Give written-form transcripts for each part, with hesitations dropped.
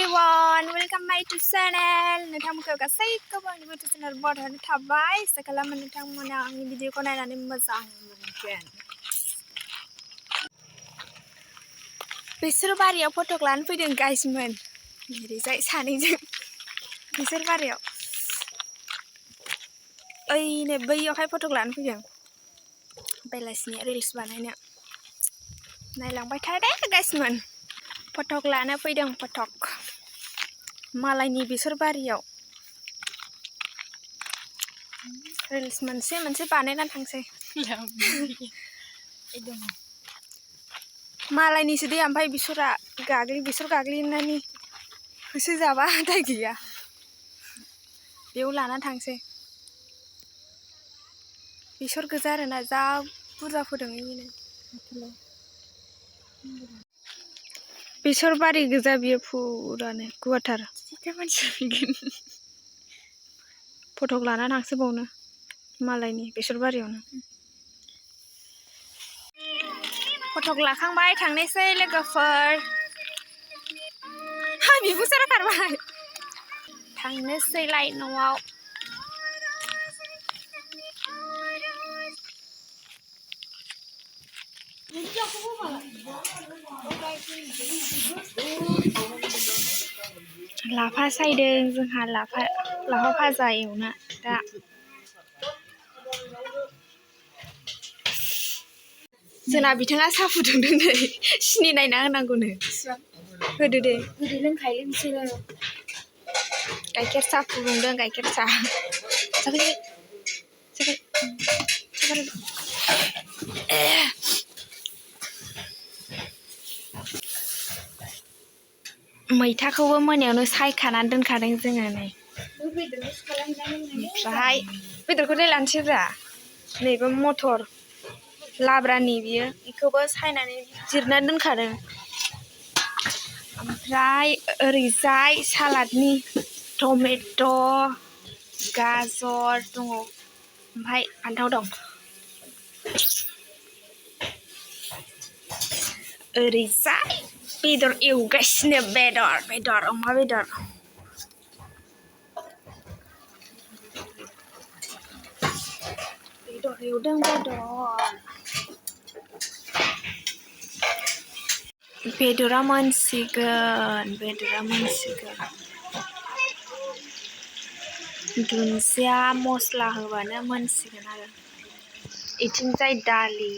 everyone, welcome back to channel. नोंथांमोनखौ गासैखौबो आंनि YouTube channel बरायनानै थाबाय। आसा खालामो नोंथांमोना आंनि भिडिअखौ नायनानै मोजां मोनगोन। बिसोर बारियाव फटक लानो फैदों गाइसमोन। ओरैजाय सानैजों बिसोर बारियाव ओइनो बैयावहाय फटक लानो फैदों। बेलासिनि रिल्स बानायनो नायलांबाय थादो गाइसमोन। फटक लानो फैदों फटक मालायनि बेसर बारियाव रिल्स मोनसे बानायना थांसै मालायनिसो दे ओमफ्राय बेसर गाग्लिनानै होसो जाबा दाय गैया बेयाव लाना थांसै बेसर गोजा आरोना जा बुरजा फोदों इनो बेसर बारि गोजा बियो फुरानो गुवारथार मानसि फैगोन फटक लाना थांसैबावनो मालायनि बेसर बारियावनो फटक लाखांबाय थांनोसै लोगोफोर हा बिबुसारा खारबाय थांनोसैलाय न'आव लाफा सायदों जोंहा लाफा भाजा एवना दा जोंना बिथाङा साहा फुदुंदों नै सिनि नायना होनांगौनो होदो दे लोंखायो नोंसोरो गाइखेर साहा फुदुंदों गाइखेर साहा मैथाखौबो मोनायावनो सायखानानै दोनखादों जोङो नै ओमफ्राय बेदरखौलाय लानोसैब्रा नैबे मटर लाब्रानि बियो बेखौबो सायनानै जिरनानै दोनखादों ओमफ्राय ओरैजाय सालादनि टमेट' गाजर दङ ओमफ्राय फान्थाव दं ओरैजाय बेदर एवगासिनो बेदर अमा बेदर एवदों बेदरा मोनसिगोन दुन्दिया मस्ला होबानो मोनसिगोन आरो इथिंजाय दालि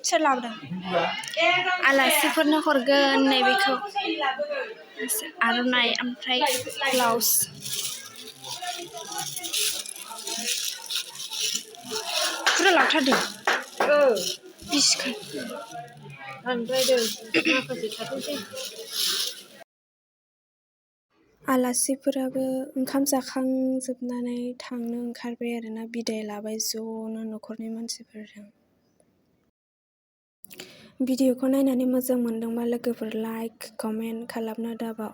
सोर लाबोदों आलासिफोरनो हरगोन नैबेखौ आर'नाइ ओमफ्राय ब्लाउस बुरजा लाबोथारदों बिसखान माखासे थाथोंसै आलासिफोराबो ओंखाम जाखांजोबनानै थांनो ओंखारबाय आरोना बिदाय लाबाय ज'नो न'खरनि मानसिफोरजों भिडिअखौ नायनानै मोजां मोनदोंबा लोगोफोर लाइक कमेन्ट खालामनो दाबाव